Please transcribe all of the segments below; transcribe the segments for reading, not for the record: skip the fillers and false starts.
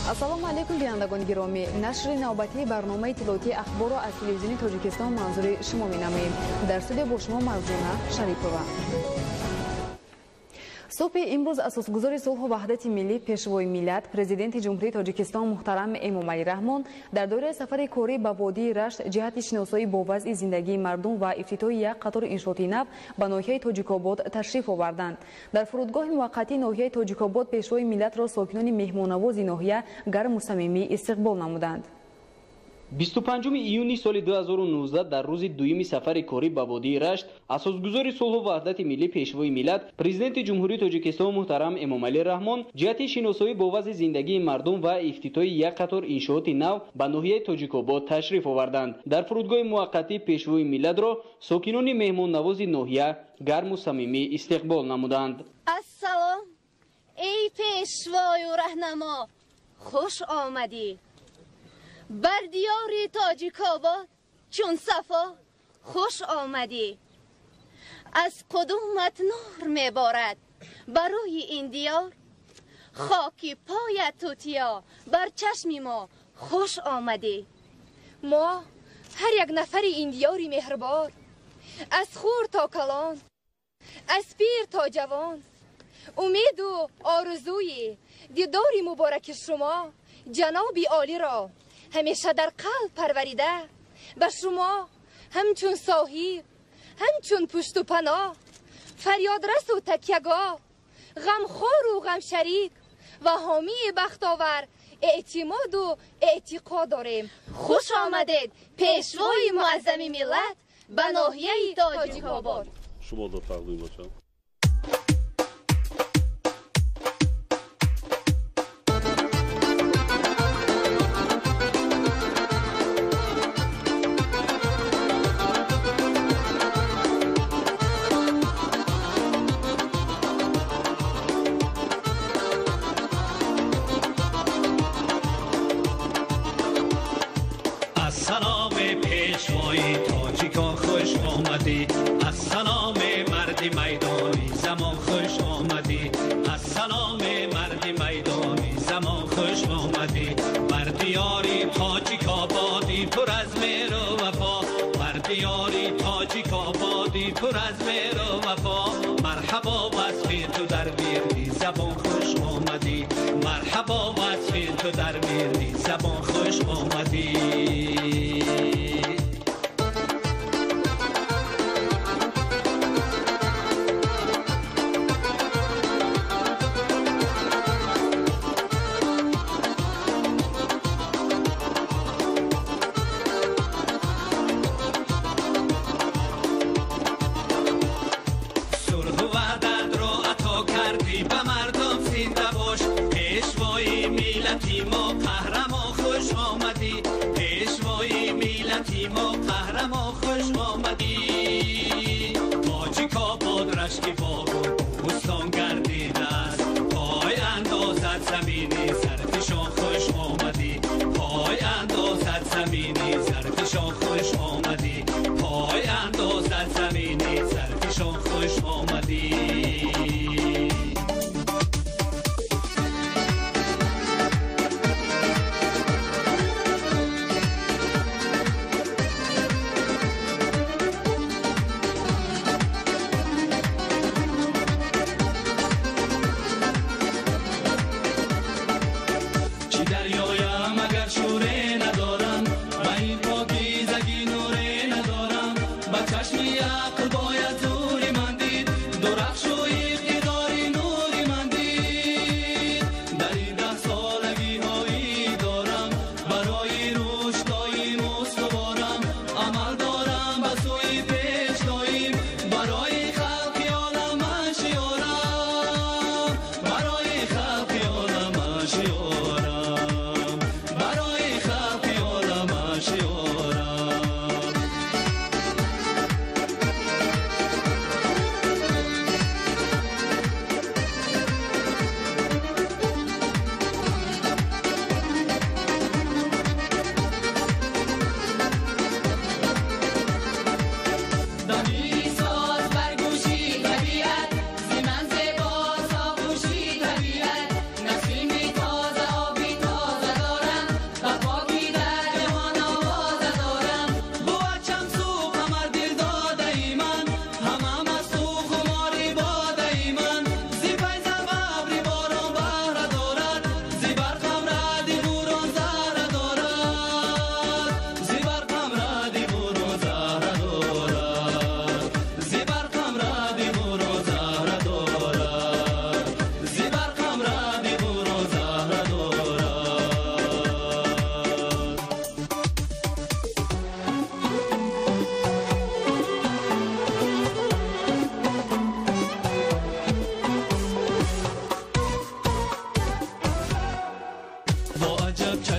Ассалому алайкум, бинандагони гиромӣ. Нашри навбатии барномаи иттилоотии ахборро аз телевизиони Тоҷикистон манзури шумо менамоем. Дар студия бо шумо Марҷона Шарипова. Субҳи имрӯз асосгузори сулҳу ваҳдати миллӣ, пешвои миллат, президенти Ҷумҳурии Тоҷикистон муҳтарам Эмомалӣ Раҳмон дар доираи сафари корӣ ба водии Рашт ҷиҳати шиносоӣ бо вазъи зиндагии мардум ва ифтитоҳи як қатор иншооти нав ба ноҳияи Тоҷикобод ташриф оварданд. Дар фурудгоҳи муваққатии ноҳияи Тоҷикобод пешвои миллатро сокинони меҳмоннавози ноҳия гарму самимӣ истиқбол намуданд. 25 июни соли 2019 дар рӯзи дуюми сафари корӣ ба водии Рашт асосгузори сулҳу ваҳдати миллӣ, пешвои миллат, президенти Ҷумҳурии Тоҷикистон муҳтарам Эмомалӣ Раҳмон ҷиҳати шиносоӣ бо вазъи зиндагии мардум ва ифтитоҳи як қатор иншооти нав ба ноҳияи Тоҷикобод ташриф оварданд. Дар фурудгоҳи муваққатӣ пешвои миллатро сокинони меҳмоннавози ноҳия гарму самимӣ истиқбол намуданд. Ассалом, эй пешвою раҳнамо, хуш омадӣ. Бар диёри Тоҷикобод чун сафо хуш омадӣ. Аз қудумат нур меборад бар рӯи ин диёр, хоки поят тутиё бар чашми мо хуш омадӣ. Мо ҳар як нафари ин диёри меҳрбор, аз хурд то калон, аз пир то ҷавон, умеду орзуи дидори мубораки шумо ҷаноби олиро ҳамеша дар қалб парварида, ба шумо ҳамчун соҳиб, ҳамчун пушту паноҳ, фарёдрасу такягоҳ, ғамхору ғамшарик ва ҳомии бахтовар эътимоду эътиқод дорем. Хуш омадед, пешвои муаззами миллат, ба ноҳияи Тоҷикобод. Шумо дар тақдим бошам.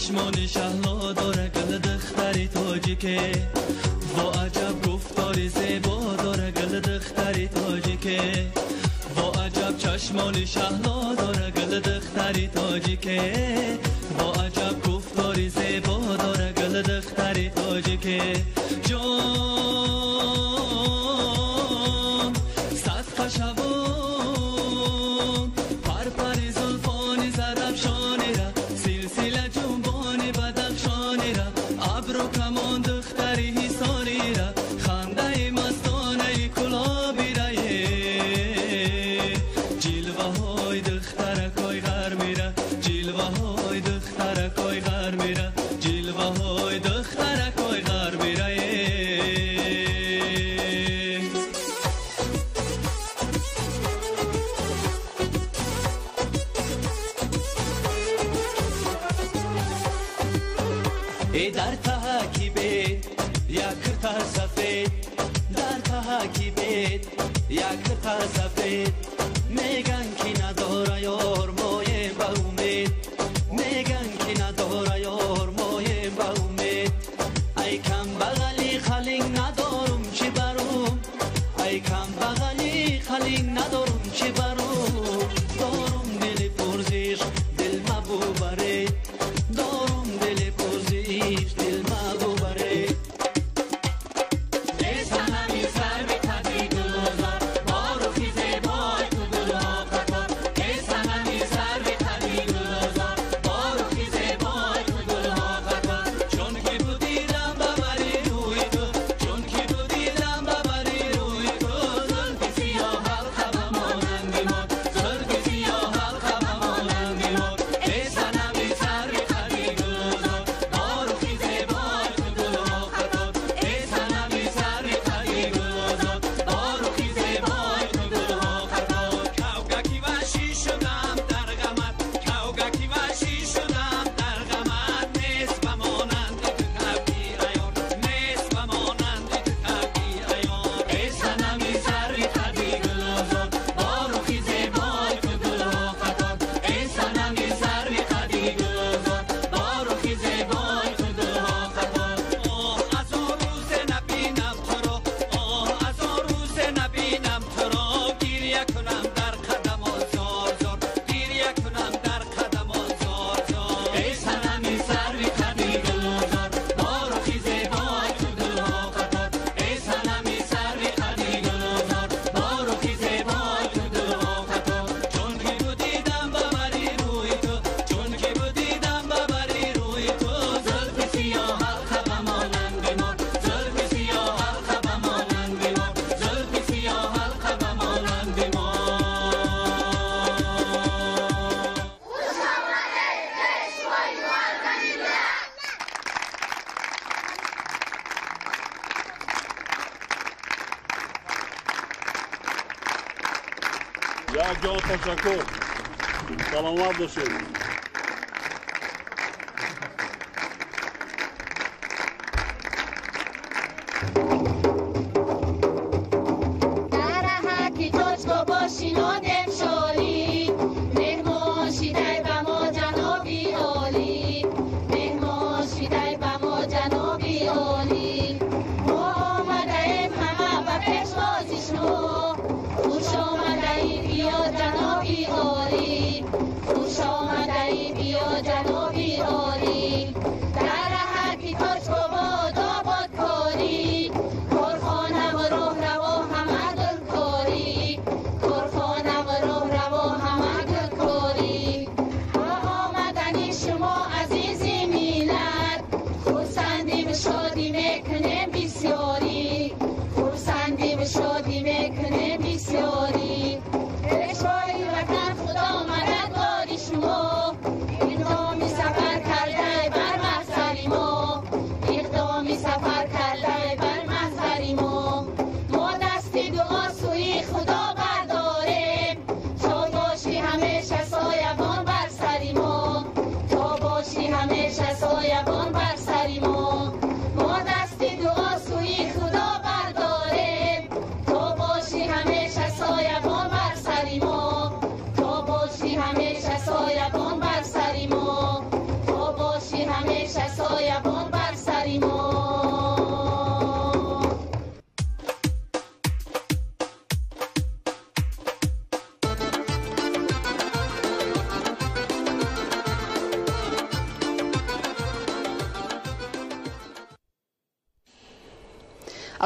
Чашмони шаҳло дора гул духтари тоҷике, во аҷаб гуфтори зебо дора гул духтари тоҷике, во аҷаб чашмони шаҳло дора гул духтари тоҷике, во аҷаб гуфтори зебо дора гул духтари тоҷике. Ҷон садқа шавон парпари зулфони зарафшонира, силсила ҷунбони бадахшонира, абру камон духтари ҳисорира, хандаи мастонаи кулобирае, ҷилваҳои духтаракои ғармира, ҷилваҳои духтаракои ғармира, ҷилваҳои духтаракои ғармирае. Дар таҳаки бет як кирта сафед, дар таҳаки бет як кирта сафед, меган ки надора ёр моем ба умед, меган ки надора ёр моем ба умед. Ай кам бағали қалин надорум чи барум, ай кам бағали қалин надорум чи барум, дорум дили пурзиш дил мабубаре, дорум дили пурзиш дил мабубаре. Санами сарви қади гулзор, бо рухи зебои ту гулҳо қатор. Санами сарви қади гулзор, бо рухи зебои ту гулҳо қатор. Чун ки будидам ба бари рӯи ту, чун ки будидам ба бари рӯи ту, зулфи сиёҳ ҳалқа ба монанди мор, зулфи сиёҳ ҳалқа ба монанди мор. Санами сарви қади гулзор, бо рухи зебои ту гулҳо қатор. Санами сарви қади гулзор, бо рухи зебои ту гулҳо қатор. Кавгаки ваҳшӣ шудам дар ғамат, кавгаки ваҳшӣ шудам дар ғамат, нест ба монанди ту кавги аёр, нест ба монанди ту кавги аёр. Санами сарви қади гулзор, бо рухи зебои ту гулҳо қатор. Санами сарви қади гулзор, бо рухи зебои ту гулҳо қатор. Оҳ, аз он рӯзе набинам туро, оҳ, аз он рӯзе набинам туро, гиря кунам дар қадамот зор зор, гиря кунам дар қадамот зор зор. Санами сарви қади гулзор, бо рухи зебои ту гулҳо қатор. Санами сарви қади гулзор, бо рухи зебои ту гулҳо қатор. Чун ки будидам ба бари рӯи ту, чун ки будидам ба бари рӯи ту, зулфи сиёҳ ҳалқа ба монанди мор, зулфи сиёҳ ҳалқа ба монанди мор, зулфи сиёҳ ҳалқа ба монанди мор. Як ҷон ташаккур, саломат бошед. Дар ҳақи тоҷко бошинодем шолӣ, меҳмон шидай ба мо ҷаноби олӣ, меҳмон шидай ба мо ҷаноби олӣ. Мо омадаем ҳама ба пешвози шумо, хуш омадаӣ биё ҷаноби олӣ, хуш омадаӣ биё ҷаноби олӣ. Дар ҳақи тоҷко обод корӣ, корхона ва роҳраво ҳама гулкорӣ, корхона ва роҳраво ҳама гулкорӣ. Бо омадани шумо азизи миллат, хурсандим шодӣ мекунем бисёрӣ, хурсандим шодӣ мекунем бисёрӣ. Пешвои ватан худо мададгори шумо, иқдоми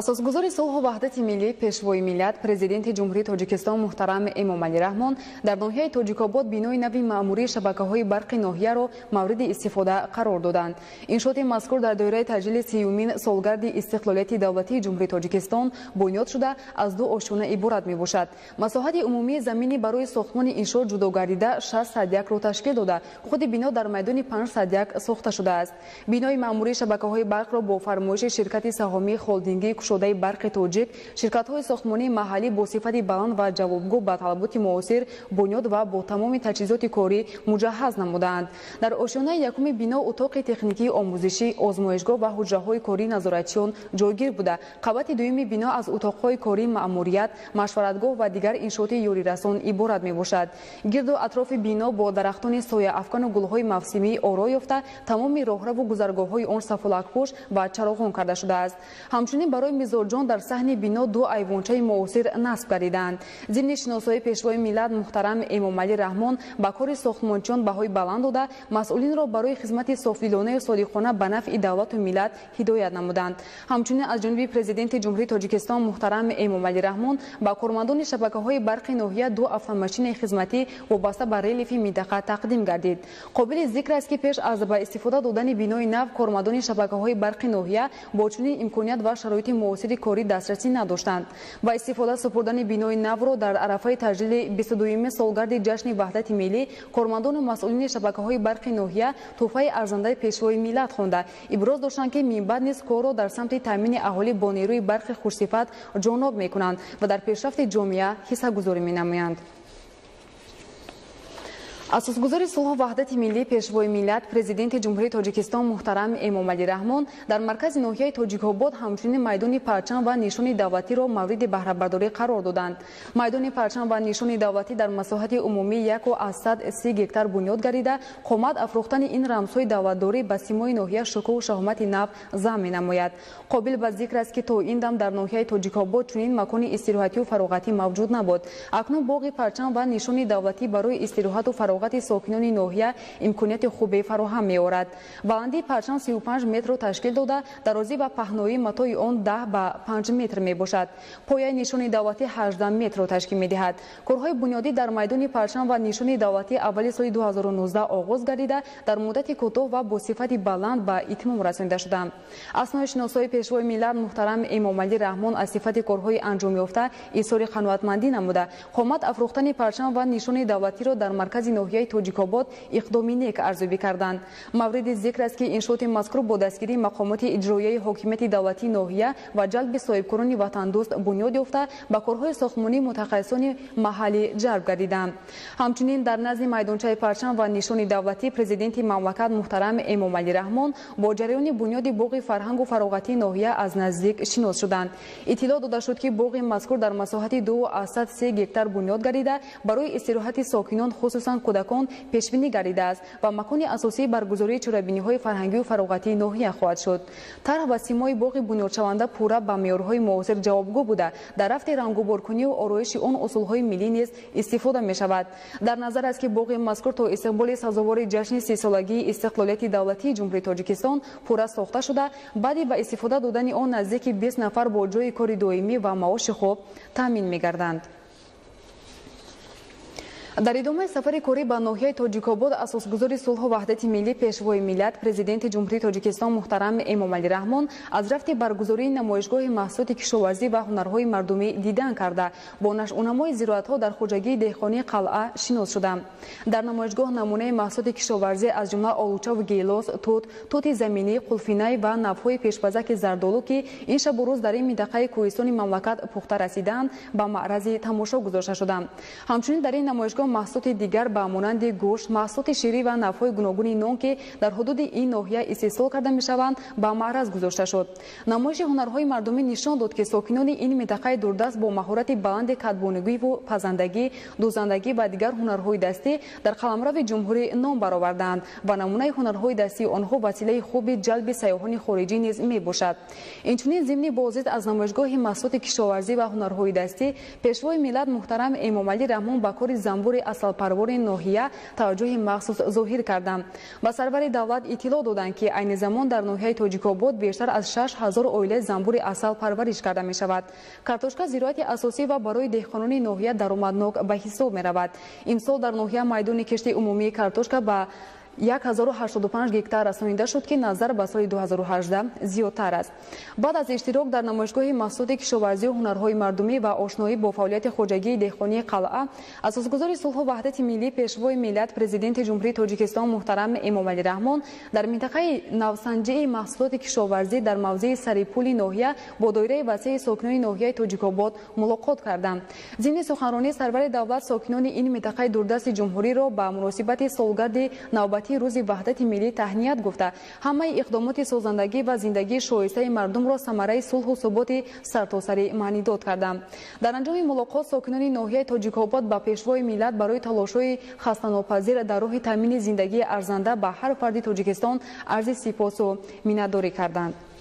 Асосгузори сулҳу ваҳдати миллӣ, Пешвои миллат, Президенти Ҷумҳурии Тоҷикистон муҳтарам Эмомалӣ Раҳмон дар ноҳияи Тоҷикобод бинои нави маъмурии шабакаҳои барқи ноҳияро мавриди истифода қарор доданд. Иншооти мазкур дар доираи таҷлили 30-умин солгарди истиқлолияти давлатии Ҷумҳурии Тоҷикистон бунёд шуда, аз 2 ошёна иборат мебошад. Масоҳати умумии замини барои сохтмони иншоот ҷудо гардида 601-ро ташкил дода, худи бино дар майдони 501 сохта шудааст. Бинои маъмурии шабакаҳои барқро бо фармоиши ширкати саҳомии холдингии кушодаи барқи тоҷик, ширкатҳои сохтмонии маҳаллӣ бо сифати баланд ва ҷавобгӯ ба талаботи муосир бунёд ва бо тамоми таҷҳизоти корӣ муҷаҳҳаз намудаанд. Дар ошёнаи якуми бино утоқи техникии омӯзишӣ, озмоишгоҳ ва ҳуҷраҳои кории назоратчиён ҷойгир буда, қабати дуюми бино аз утоқҳои кории маъмурият, машваратгоҳ ва дигар иншооти ёрирасон иборат мебошад. Гирду атрофи бино бо дарахтони сояафкану гулҳои мавсимӣ оро ёфта, тамоми роҳраву гузаргоҳҳои он сафолакпӯш ва чароғон карда шудааст. Ҳамчунин барои мизоҷон дар саҳни бино 2 айвончаи муосир насб гардидаанд. Зимни шиносоии Пешвои миллат муҳтарам Эмомалӣ Раҳмон ба кори сохтмончиён баҳои баланд дода, масъулинро барои хизмати софдилонаю содиқона ба нафъи давлату миллат ҳидоят намуданд. Ҳамчунин аз ҷониби Президенти Ҷумҳурии Тоҷикистон муҳтарам Эмомалӣ Раҳмон ба кормандони шабакаҳои барқи ноҳия 2 автомашинаи хизматӣ вобаста ба релефи минтақа тақдим гардид. Қобили зикр аст, ки пеш аз ба истифода додани бинои нав кормандони шабакаҳои барқи ноҳия бо чунин имконият ва шароити муосири корӣ дастрасӣ надоштанд. Ба истифода супурдани бинои навро дар арафаи таҷлили 22-юми солгарди ҷашни ваҳдати миллӣ кормандону масъулини шабакаҳои барқи ноҳия тӯҳфаи арзандаи Пешвои миллат хонда, иброз доштанд, ки минбаъд низ корро дар самти таъмини аҳолӣ бо нерӯи барқи хушсифат ҷоноб мекунанд ва дар пешрафти ҷомеа ҳиссагузорӣ менамоянд. Асосгузори сулҳу ваҳдати миллӣ, Пешвои миллат, Президенти Ҷумҳурии Тоҷикистон муҳтарам Эмомалӣ Раҳмон дар маркази ноҳияи Тоҷикобод ҳамчунин майдони парчам ва нишони давлатиро мавриди баҳрабардорӣ қарор доданд. Майдони парчам ва нишони давлатӣ дар масоҳати умумии 1,30 гектар бунёд гардида, қомат афрохтани ин рамзҳои давлатдорӣ ба симои ноҳия шукӯҳу шаҳомати нав зам менамояд. Қобил ба зикр аст, ки то ин дам дар ноҳияи Тоҷикобод чунин макони истироҳатию фароғатӣ мавҷуд набуд. Акнун боғи парчам ва нишони давлатӣ барои истироҳату фароғати сокинони ноҳия имконияти хубе фароҳам меорад. Баландии парчам 35 метрро ташкил дода, дарозӣ ва паҳноии матои он 10 ба 5 метр мебошад. Пояи нишони давлатӣ 18 метрро ташкил медиҳад. Корҳои бунёдӣ дар майдони парчам ва нишони давлатӣ аввали соли 2019 оғоз гардида, дар муддати кӯтоҳ ва бо сифати баланд ба итмом расонида шуданд. Аснои шиносоии Пешвои миллат муҳтарам Эмомалӣ Раҳмон аз сифати корҳои анҷомёфта изҳори қаноатмандӣ намуда, қомат афрохтани парчам ва нишони давлатиро дар маркази ноҳияи Тоҷикобод иқдоми нек арзёбӣ карданд. Мавриди зикр аст, ки иншооти мазкур бо дастгирии мақомоти иҷроияи ҳокимияти давлатии ноҳия ва ҷалби соҳибкорони ватандӯст бунёд ёфта, ба корҳои сохтмонии мутахассисони маҳаллӣ ҷалб гардиданд. Ҳамчунин дар назди майдончаи парчам ва нишони давлатӣ Президенти мамлакат муҳтарам Эмомалӣ Раҳмон бо ҷараёни бунёди боғи фарҳангу фароғатии ноҳия аз наздик шинос шуданд. Иттилоъ дода шуд, ки боғи мазкур дар масоҳати 2,3 гектар бунёд гардида, барои истироҳати сокинон, хусусан кӯдакон пешбинӣ гардидааст ва макони асосии баргузории чорабиниҳои фарҳангию фароғатии ноҳия хоҳад шуд. Тарҳ ва симои боғи бунёдшаванда пурра ба меъёрҳои муосир ҷавобгӯ буда, дар рафти рангуборкунию ороиши он усулҳои миллӣ низ истифода мешавад. Дар назар аст, ки боғи мазкур то истиқболи сазовори ҷашни 30-солагии истиқлолияти давлатии Ҷумҳурии Тоҷикистон пурра сохта шуда, баъди ба истифода додани он наздики 20 нафар бо ҷойи кори доимӣ ва маоши хуб таъмин мегарданд. Дар идомаи сафари корӣ ба ноҳияи Тоҷикобод асосгузори сулҳу ваҳдати миллӣ, Пешвои миллат, Президенти Ҷумҳурии Тоҷикистон муҳтарам Эмомалӣ Раҳмон аз рафти баргузории намоишгоҳи маҳсулоти кишоварзӣ ва ҳунарҳои мардумӣ дидан карда, бо нашъунамои зироатҳо дар хоҷагии деҳқонии қалъа шинос шуданд. Дар намоишгоҳ намунаи маҳсулоти кишоварзӣ аз ҷумла олучаву гелос, тут, тути заминӣ, қулфинай ва навъҳои пешпазаки зардолу, ки ин шабу рӯз дар ин минтақаи кӯҳистони мамлакат пухта расидаанд, ба маърази тамошо гузошта шуданд. Ҳамчунин дар ин намоишгоҳ маҳсулоти дигар ба монанди гӯшт, маҳсулоти ширӣ ва навъҳои гуногуни нон, ки дар ҳудуди ин ноҳия истеҳсол карда мешаванд, ба маъраз гузошта шуд. Намоиши ҳунарҳои мардумӣ нишон дод, ки сокинони ин минтақаи дурдаст бо маҳорати баланди кадбонугиву пазандагӣ, дӯзандагӣ ва дигар ҳунарҳои дастӣ дар қаламрави ҷумҳурӣ ном баровардаанд ва намунаи ҳунарҳои дастии онҳо василаи хуби ҷалби сайёҳони хориҷӣ низ мебошад. Инчунин зимни боздид аз намоишгоҳи маҳсулоти кишоварзӣ ва ҳунарҳои дастӣ, Пешвои миллат муҳтарам Эмомалӣ Раҳмон ба кори занбури занбури асалпарвори ноҳия таваҷҷӯҳи махсус зоҳир карданд. Ба сарвари давлат иттилоъ доданд, ки айни замон дар ноҳияи Тоҷикобод бештар аз 6000 оилаи занбури асал парвариш карда мешавад. Картошка зироати асосӣ ва барои деҳқонони ноҳия даромаднок ба ҳисоб меравад. Имсол дар ноҳия майдони кишти умумии картошка ба 1085 гектар расонида шуд, ки назар ба соли 2018 зиёдтар аст. Баъд аз иштирок дар намоишгоҳи маҳсулоти кишоварзию ҳунарҳои мардумӣ ва ошноӣ бо фаъолияти хоҷагии деҳқонии қалъа, асосгузори сулҳу ваҳдати миллӣ, Пешвои миллат, Президенти Ҷумҳурии Тоҷикистон муҳтарам Эмомалӣ Раҳмон дар минтақаи навсанҷии маҳсулоти кишоварзӣ дар мавзеи Сарипули ноҳия бо доираи васеи сокинони ноҳияи Тоҷикобод мулоқот карданд. Зимни суханронии сарвари давлат сокинони ин минтақаи дурдасти ҷумҳуриро ба муносибати солгарди навбатии рӯзи ваҳдати миллӣ таҳният гуфта, ҳамаи иқдомоти созандагӣ ва зиндагии шоистаи мардумро самараи сулҳу суботи сартосарӣ маънидод карданд. Дар анҷоми мулоқот сокинони ноҳияи Тоҷикобод ба Пешвои миллат барои талошҳои хастанопазир дар роҳи таъмини зиндагии арзанда ба ҳар фарди Тоҷикистон арзи сипосу миннатдорӣ карданд.